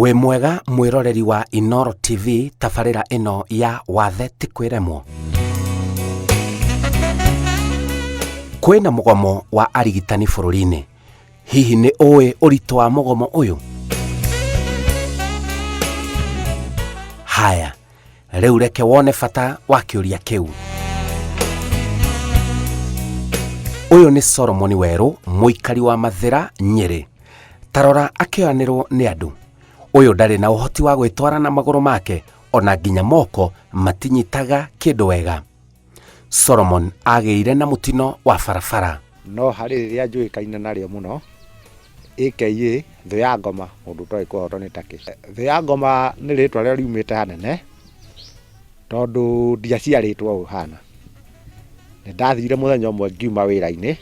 Wĩ mwega mwĩroreri wa Inooro TV tabarĩra ĩno ya wathe ti kwĩremwo. Kwĩna mũgomo wa arigitani bũrũri-inĩ. Hihi nĩ ũĩ ũritũ wa mũgomo ũyũ? Haya, rĩu reke wone bata wa kĩũria kĩu. Ũyũ nĩ Solomon Werũ, mũikari wa Mathĩra, Nyĩrĩ. Tarora akĩoyanĩrwo nĩ andũ. Ũyũ ndarĩ na ũhoti wa gwĩtwara na magũrũ make, ona nginya moko matinyitaga kĩndũ wega. Solomon agĩire na mũtino wa barabara. No harĩ rĩrĩa njũĩkaine narĩo mũno, aka Thũ ya Ngoma, mũndũ ũtoĩ kũhotwo nĩ takĩ. Thũ ya Ngoma nĩ rĩtwa rĩrĩa riumĩte hanene, tondũ ndiaciarĩtwo ũũ hana. Nĩ ndathire mũthenya ũmwe ngiuma wĩra-inĩ,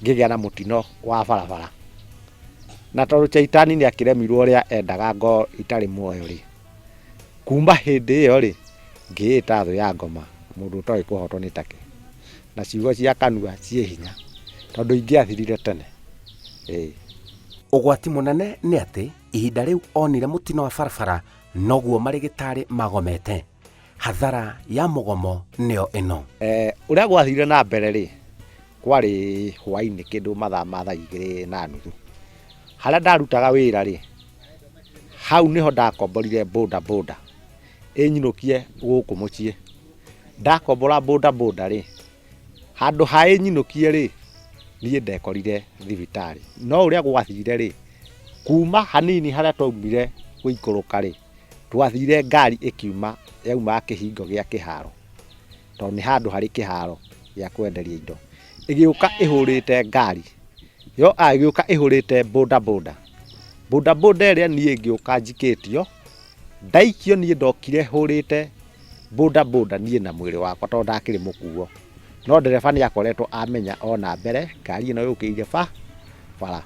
ngĩgĩa na mũtino wa barabara. Na tondũ Caitani nĩ akĩremirwo ũrĩa endaga ngorwo itarĩ muoyo rĩ, kuma hĩndĩ ĩyo rĩ, ngĩĩta Thũ ya Ngoma, mũndũ ũtoĩ kũhotwo nĩ takĩ. Na ciugo cia kanua ciĩ hinya, tondũ ingĩathirire tene. Ĩĩ. Ũgwati mũnene nĩ atĩ ihinda rĩu onire mũtino wa barabara noguo marĩgĩtarĩ magomete. Hathara ya mũgomo nĩyo ĩno. Ũrĩa gwathire na mbere rĩ, kwarĩ hwainĩ kĩndũ mathaa ma thaa igĩrĩ na nuthu. Harĩa ndarutaga wĩra rĩ, hau nĩho ndakomborire boda boda ĩnyinũkie gũkũ mũciĩ. Ndakombora boda boda rĩ, handũ ha ĩnyinũkie rĩ, niĩ ndekorire thibitarĩ. No ũrĩa gwathire rĩ, kuma hanini harĩa twaumire gũikũrũka rĩ, twathire ngari ĩkiuma yaumaga kĩhingo gĩa kĩharo, tondũ nĩ handũ harĩ kĩharo gĩa kwenderia indo. Ĩgĩũka ĩhũrĩte ngari, yo ĩgĩũka ĩhũrĩte boda boda. Boda boda ĩrĩa niĩ ngĩũka njikĩtio, ndaikio niĩ ndokire hũrĩte boda boda niĩ na mwĩrĩ wakwa tondũ ndakĩrĩ mũkuo. No ndereba nĩ akoretwo amenya ona mbere ngari ĩno yũkĩire bara.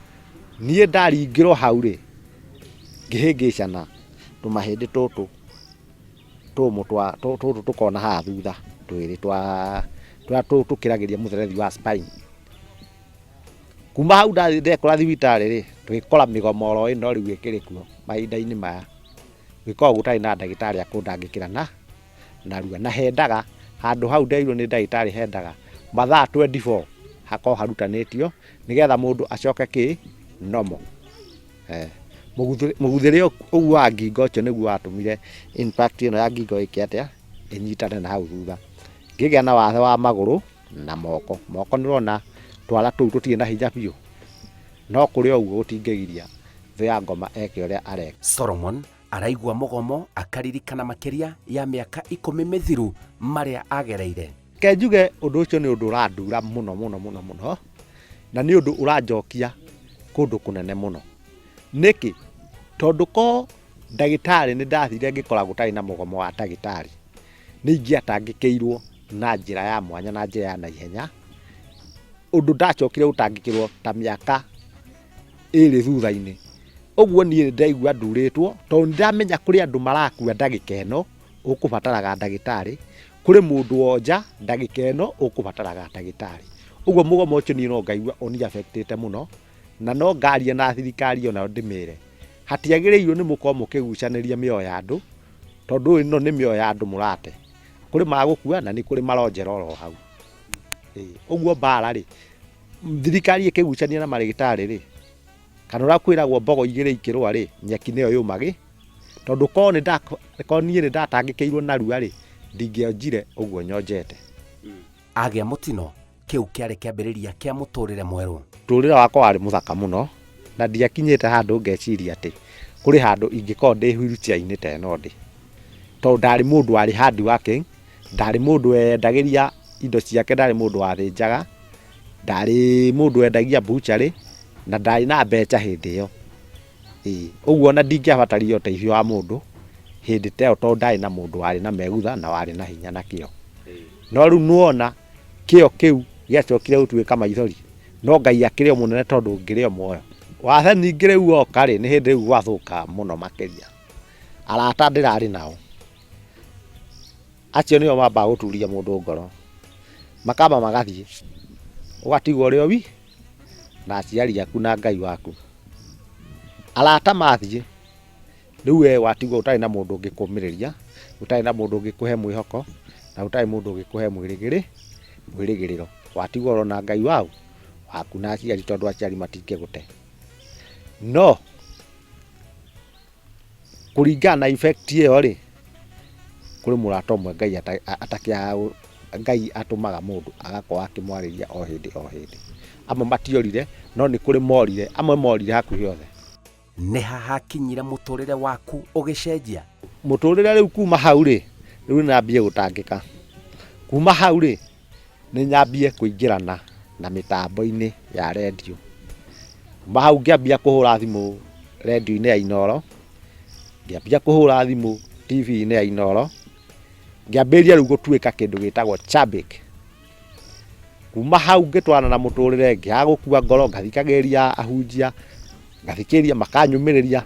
Niĩ ndaringĩrwo hau rĩ, ngĩhĩngĩcana tũmahĩndĩ tũtũ tũmũ twa tũtũ tũkona haha thutha twĩrĩ twa tũrĩa tũkĩragĩria mũtherethi wa spine. Kuma hau ndathiĩ ndekora thibitarĩ rĩ, tũgĩkora mĩgomo oro ĩno rĩu ĩkĩrĩ kuo mahinda-inĩ maya. Gũgĩkorwo gũtarĩ na ndagĩtarĩ a kũndangĩkĩra na narua. Na hendaga handũ hau nderirwo nĩ ndagĩtarĩ hendaga mathaa 24 hakorwo harutanĩtio nĩgetha mũndũ acoke kĩ normal. Mũguthĩre ũguo wa ngingo ũcio nĩguo watũmire impact ĩno ya ngingo ĩke atĩa, ĩnyitane na hau thutha. Ngĩgĩa na wathe wa magũrũ na moko. Moko nĩ ũrona twara tũu tũtirĩ na hinya biũ, no kũrĩ o ũguo gũtingĩgiria thũ ya ngoma eke ũrĩa areka. Solomon araigua mũgomo akaririkana makĩria ya mĩaka ikũmi mĩthiru marĩa agereire. Reke njuge ũndũ ũcio nĩ ũndũ ũrandura mũno mũno mũno mũno, na nĩ ũndũ ũranjokia kũndũ kũnene mũno. Nĩkĩ? Tondũ ko ndagĩtarĩ nĩ ndathire ngĩkora gũtarĩ na mũgomo wa ndagĩtarĩ, nĩ ingĩatangĩkĩirwo na njĩra ya mwanya na njĩra ya naihenya, ũndũ ndacokire gũtangĩkĩrwo ta mĩaka ĩrĩ thutha-inĩ. Ũguo niĩ nĩ ndaigua ndurĩtwo tondũ nĩ ndamenya kũrĩ andũ marakua ndagĩka ĩno ũkũbataraga ndagĩtarĩ, kũrĩ mũndũ wonja ndagĩka ĩno ũkũbataraga ndagĩtarĩ. Ũguo mũgomo ũcio niĩ no ngaigua ũni affect ĩte mũno, na no ngaria na thirikari onayo ndĩmĩre, hatiagĩrĩirwo nĩ mũkorwo mũkĩgucanĩria mĩoyo ya andũ, tondũ ĩno nĩ mĩoyo ya andũ mũrate. Kũrĩ magũkua na nĩ kũrĩ maronjera oro hau. Ũguo mbara rĩ, thirikari ĩkĩgucania na marĩgĩtarĩ rĩ, kana ũrĩa kwĩragwo mbogo igĩrĩ ikĩrũa rĩ, nyeki nĩyo yũmagĩ, tondũ korwo nĩ korwo niĩ nĩ ndatangĩkĩirwo narua rĩ, ndingĩonjire ũguo nyonjete. Agĩa mũtino, kĩu kĩarĩ kĩambĩrĩria kĩa mũtũrĩre mwerũ. Mũtũrĩre wakwa warĩ mũthaka mũno, na ndiakinyĩte handũ ngeciria atĩ kũrĩ handũ ingĩkorwo ndĩ wheelchair -inĩ ta ĩno ndĩ, tondũ ndarĩ mũndũ warĩ hard working, Ndarĩ mũndũ weyendagĩria indo ciake, ndarĩ mũndũ wathĩnjaga, ndarĩ mũndũ wendagia mbucarĩ, na ndarĩ na mbeca hĩndĩ ĩyo. Ĩĩ, ũguo ona ndingĩabatarire ũteithio wa mũndũ hĩndĩ ta ĩyo tondũ ndarĩ na mũndũ warĩ na megutha na warĩ na hinya na kĩo. No rĩu nĩwona kĩo kĩu gĩacokire gũtuĩka maithori, no Ngai akĩrĩ o mũnene tondũ ngĩrĩ o muoyo. Wathe ningĩ rĩu woka rĩ, nĩ hĩndĩ rĩu gwathũka mũno makĩria. Arata ndĩrarĩ nao. Acio nĩo mambaga gũturia mũndũ ngoro, makamba magathiĩ, ũgatigwo ũrĩ o wiki na aciari aku na Ngai waku. Arata mathiĩ, Rĩu we watigwo ũtarĩ na mũndũ ũngĩkũmĩrĩria, ũtarĩ na mũndũ ũngĩkũhe mwĩhoko, na ũtarĩ mũndũ ũngĩkũhe mwĩrĩgĩrĩro. Watigwo oro na Ngai waũ? Waku na aciari tondũ aciari matingĩgũte. No kũringana na effect ĩyo rĩ, kũrĩ mũrata ũmwe Ngai atakĩagaga Ngai atũmaga mũndũ agakorwo akĩmwarĩria o hĩndĩ o hĩndĩ. Amwe matiorire, no nĩ kũrĩ morire, amwe morire hakuhĩ othe. Nĩ ha hakinyire mũtũrĩre waku ũgĩcenjia? Mũtũrĩre rĩu kuma hau rĩ, rĩu nĩ nyambie gũtangĩka. Kuma hau rĩ, nĩ nyambie kũingĩrana na mĩtambo-inĩ ya rendio. Kuma hau ngĩambia kũhũra thimũ rendio-inĩ ya Inooro, ngĩambia kũhũra thimũ TV-inĩ ya Inooro, ngĩambĩrĩria rĩu gũtuĩka kĩndũ gĩtagwo shabik. Kuma hau ngĩtwarana na mũtũrĩre ngĩaga gũkua ngoro, ngathikagĩrĩria ahunjia, ngathikĩrĩria makanyũmĩrĩria.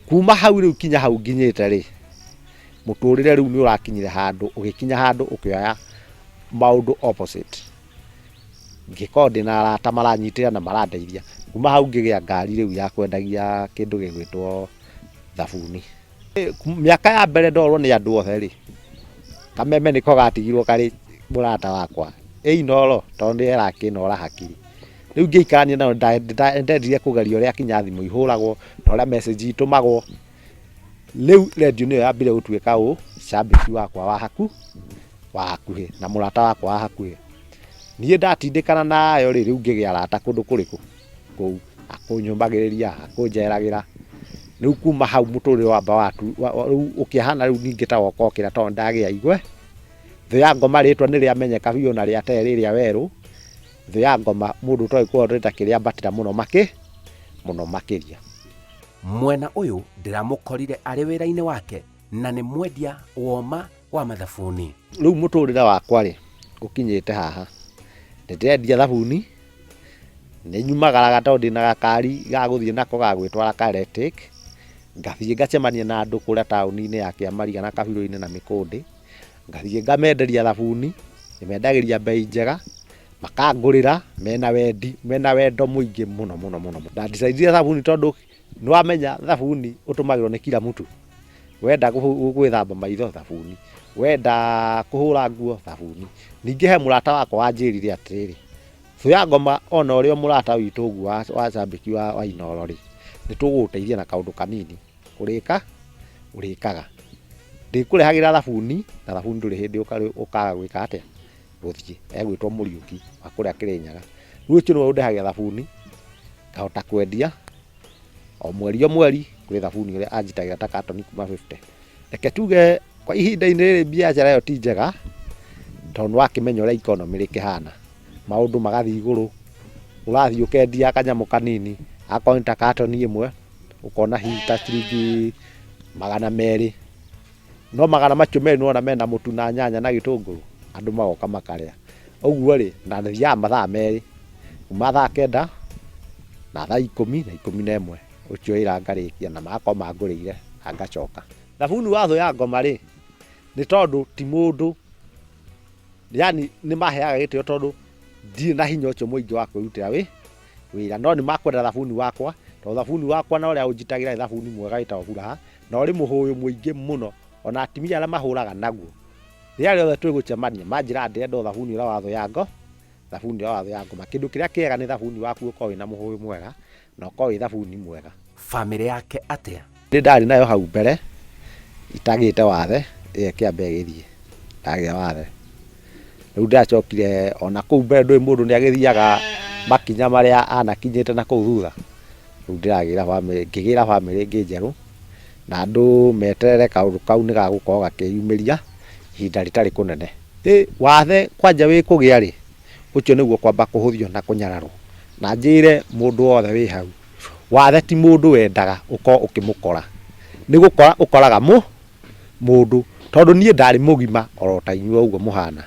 Kuma hau rĩu kinya hau nginyĩte rĩ, mũtũrĩre rĩu nĩ ũrakinyire handũ, ũgĩkinya handũ ũkĩoya maũndũ opposite. Ngĩkorwo ndĩna arata maranyitĩrĩra na marandeithia. Kuma hau ngĩgĩa ngari rĩu ya kwendagia kĩndũ gĩgwĩtwo thabuni. Mĩaka ya mbere ndorwo nĩ andũ othe rĩ, kameme nĩko gatigirwo karĩ mũrata wakwa, ĩ Inooro tondũ nĩyo ĩrakĩnora hakiri. Rĩu ngĩikarania nayo nĩndendire kũgeria ũrĩa nginya thimũ ihũragwo na ũrĩa message itũmagwo. Rĩu rendio nĩyo yambire gũtuĩka ũ shabiki wakwa wa hakuhĩ na mũrata wakwa wa hakuhĩ. Niĩ ndatindĩkana nayo rĩ, rĩu ngĩgĩa arata kũndũ kũrĩkũ? Kũu. Akũnyũmagĩrĩria, akũnjeragĩra. Rĩu kuma hau mũtũrĩre wamba watu, rĩu ũkĩhana rĩu ningĩ ta woka ũkĩra tondũ nĩndagĩa igwe. Thũ ya ngoma rĩtwa nĩrĩamenyeka biũ na rĩa rĩrĩa werũ. Thũ ya ngoma mũndũ ũtoĩ kũrĩa kĩrĩambatĩra mũno mũno makĩria. Mwena ũyũ ndĩramũkorire arĩ wĩra-inĩ wake na nĩ mwendia woma wa mathabuni. Rĩu mũtũrĩre wakwa rĩ, ũkinyĩte haha. Nĩndĩrendia thabuni, nĩ nyumagaraga tondũ ndĩna gakari ga gũthiĩ nako ga gwĩtwara ka electric, ngathiĩ ngacemania na andũ kũrĩa taũni-inĩ ya Kĩamariga na Kabirũ-inĩ na Mĩkũndĩ, ngathiĩ ngamenderia thabuni, ndĩmendagĩria mbei njega, makangũrĩra mena wendi, mena wendo mũingĩ mũno mũno mũno. Nda decide ire thabuni tondũ nĩ wamenya thabuni ũtũmagĩrwo nĩ kila mtu. Wenda gwĩthamba maitho thabuni, wenda kũhũra nguo thabuni. Ningĩ he mũrata wakwa wanjĩrire atĩrĩrĩ, thũ ya ngoma ona ũrĩ o mũrata witũ ũguo wa shabiki wa Inooro rĩ, nĩ tũgũgũteithia na kaũndũ kanini. Ũrĩka, ũrĩkaga. Ndĩkũrehagĩra thabuni na thabuni ndũrĩ hĩndĩ ũkaga gwĩka atĩa, gũthiĩ. Egwĩtwo Mũriũki wa kũrĩa Kĩrĩnyaga. Rĩu ũcio nĩwe ũndehagĩra thabuni ngahota kwendia o mweri o mweri kwĩ thabuni ũrĩa anjitagĩra ta katoni kuma 50. Reke tuge kwa ihinda-inĩ rĩrĩ biacara ĩyo ti njega tondũ nĩ wakĩmenya ũrĩa economy rĩkĩhana, maũndũ magathiĩ igũrũ, ũrathiĩ ũkendia kanyamũ kanini akorwo nĩ ta katoni ĩmwe ũkona hihi ta ciringi 200, no 200 nĩwona mena mũtu na nyanya na gĩtũngũrũ, andũ magoka makarĩa. Ũguo rĩ, na thiaga mathaa merĩ, kuma thaa kenda na thaa ikũmi na 11, ũcio wĩra ngarĩkia na magakorwo mangũrĩire na ngacoka. Thabuni wa thũ ya ngoma rĩ, nĩ tondũ ti mũndũ, yaani nĩ maheaga gĩtĩo tondũ ndirĩ na hinya ũcio mũingĩ wa kwĩrutĩra wĩra, no nĩ makwenda thabuni wakwa, tondũ thabuni wakwa na ũrĩa ũnjitagĩra nĩ thabuni mwega wĩtagwo Furaha, na ũrĩ mũhũyũ mũingĩ mũno, ona atumia arĩa mahũraga naguo, rĩrĩa rĩothe twĩgũcemania manjĩraga ndĩrenda o thabuni ũrĩa wa thũ ya ngo, thabuni ũrĩa wa thũ ya ngoma. Kĩndũ kĩrĩa kĩega nĩ thabuni waku ũkorwo wĩna mũhũyũ mwega, na ũkorwo wĩ thabuni mwega. Bamĩrĩ yake atĩa? Nĩ ndarĩ nayo hau mbere itagĩte wathe, ĩyo ĩkĩamba ĩgĩthiĩ, ndagĩa wathe. Rĩu ndĩracokire ona kũu mbere ndũĩ mũndũ nĩ agĩthiaga makinya marĩa anakinyĩte na kũu thutha. Rĩu ndĩragĩra bamĩrĩ, ngĩgĩra bamĩrĩ ĩngĩ njerũ, na andũ meterere kaũndũ kau nĩ gagũkorwo gakĩyumĩria ihinda rĩtarĩ kũnene. Wathe kwanja wĩ kũgĩa rĩ, ũcio nĩguo kwamba kũhũthio na kũnyararwo. Na njĩre mũndũ wothe wĩ hau, wathe ti mũndũ wendaga ũkorwo ũkĩmũkora, nĩ gũkora ũkoraga mũndũ. Tondũ niĩ ndarĩ mũgima oro ta inyuĩ ũguo mũhana,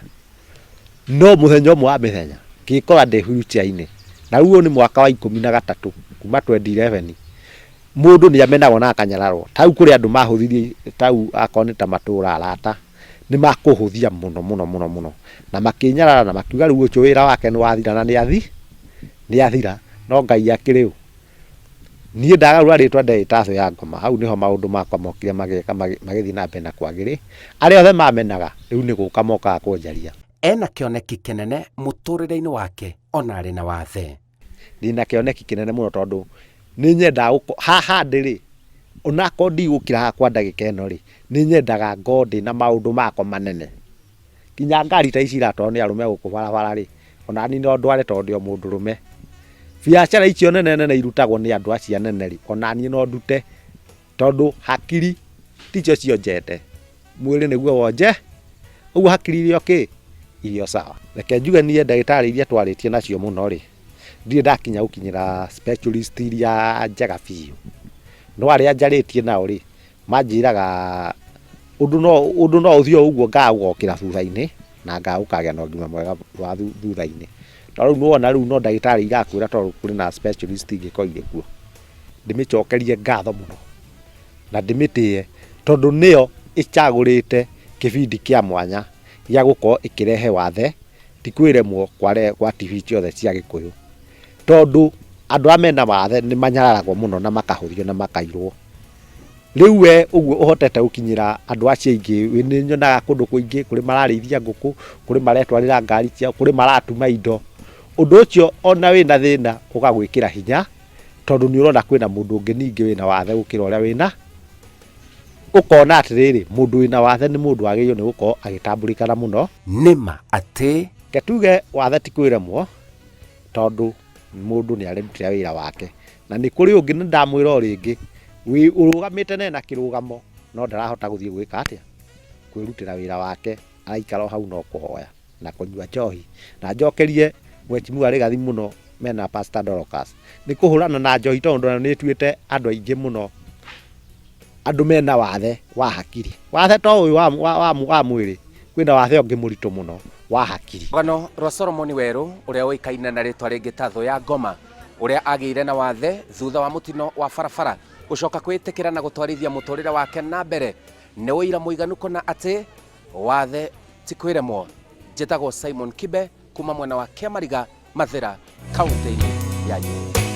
no mũthenya ũmwe wa mĩthenya ngĩkora ndĩ wheelchair -inĩ, na rĩu ũyũ nĩ mwaka wa 13 kuma 2011, mũndũ nĩ amenagwo na akanyararwo. Ta rĩu kũrĩ andũ mahũthirie ta rĩu akorwo nĩ ta matũra arata, nĩ makũhũthia mũno mũno mũno mũno, na makĩnyarara na makiuga rĩu ũcio wĩra wake nĩ wathira na nĩ athira, no Ngai akĩrĩ ũ? Niĩ ndagarũra rĩtwa ndeĩta Thũ ya Ngoma, hau nĩho maũndũ makwa mokire magĩka magĩthiĩ na mbere na kwagĩrĩ. Arĩa othe mamenaga rĩu nĩ gũka mokaga kũnjaria. Ena kĩoneki kĩnene mũtũrĩre-inĩ wake ona arĩ na wathe. Ndĩna kĩoneki kĩnene mũno tondũ nĩ nyendaga gũkorwo haha ndĩ rĩ, onakorwo ndigũkira haha kwa ndagĩka ĩno rĩ, nĩ nyendaga ngorwo ndĩna maũndũ makwa manene. Nginya ngari ta ici iratwarwo nĩ arũme gũkũ barabara rĩ, ona niĩ no ndware tondũ ndĩ o mũndũrũme. Biacara icio nene nene irutagwo nĩ andũ acio anene rĩ, ona niĩ no ndute tondũ hakiri ticio cionjete, mwĩrĩ nĩguo wonje, ũguo hakiri irĩ o kĩ? Irĩ o sawa. Reke njuge niĩ ndagĩtarĩ iria twarĩtie nacio mũno rĩ, ndirĩ ndakinya gũkinyĩra specialist iria njega biũ, no arĩa njarĩtie nao rĩ, manjĩraga ũndũ no ũndũ no ũthiĩ o ũguo ngaga gũgokĩra thutha-inĩ na ngaga gũkagĩa na ũgima mwega wa thutha-inĩ. No rĩu nĩwona rĩu no ndagĩtarĩ irakwĩra tondũ kũrĩ na specialist ingĩkorwo irĩ kuo. Ndĩmĩcokerie ngatho mũno na ndĩmĩtĩye tondũ nĩyo ĩcagũrĩte kĩbindi kĩa mwanya gĩa gũkorwo ĩkĩrehe wathe ti kwĩremwo kwa TV ciothe cia Gĩkũyũ. Tondũ andũ arĩa mena wathe nĩ manyararagwo mũno na makahũthio na makairwo. Rĩu we ũguo ũhotete gũkinyĩra andũ acio aingĩ, nĩ nyonaga kũndũ kũingĩ, kũrĩ mararĩithia ngũkũ, kũrĩ maretwarĩra ngari ciao, kũrĩ maratuma indo. Ũndũ ũcio ona wĩna thĩna ũgagwĩkĩra hinya, tondũ nĩ ũrona kwĩna mũndũ ũngĩ ningĩ wĩna wathe gũkĩra ũrĩa wĩna, ũkona atĩrĩrĩ, mũndũ wĩna wathe nĩ mũndũ wagĩrĩirwo nĩ gũkorwo agĩtambũrĩkana mũno. Nĩ ma atĩ. Reke tuge wathe ti kwĩremwo, tondũ mũndũ nĩ arerutĩra wĩra wake. Na nĩ kũrĩ ũngĩ nĩ ndamwĩra o rĩngĩ, ũrũgamĩte na ena kĩrũgamo no ndarahota gũthiĩ gwĩka atĩa? Kwĩrutĩra wĩra wake, araikara o hau no kũhoya na kũnyua njohi. Na njokerie Mheshimiwa Rigathi mũno mena Pastor Dorcas, nĩ kũhũrana na njohi tondũ nayo nĩ ĩtuĩte andũ aingĩ mũno andũ mena wathe wa hakiri. Wathe to ũyũ wa mwĩrĩ, kwĩna wathe ũngĩ mũritũ mũno wa hakiri. Rũgano rwa Solomon Werũ ũrĩa ũĩkaine na rĩtwa rĩngĩ ta Thũ ya Ngoma, ũrĩa agĩire na wathe thutha wa mũtino wa barabara gũcoka kwĩĩtĩkĩra na gũtwarithia mũtũrĩre wake na mbere nĩ ũira mũiganu kũna atĩ wathe ti kwĩremwo. Njĩtagwo Simon Kibe kuma mwena wa Kĩamariga, Mathĩra, kaunti-inĩ ya Nyeri.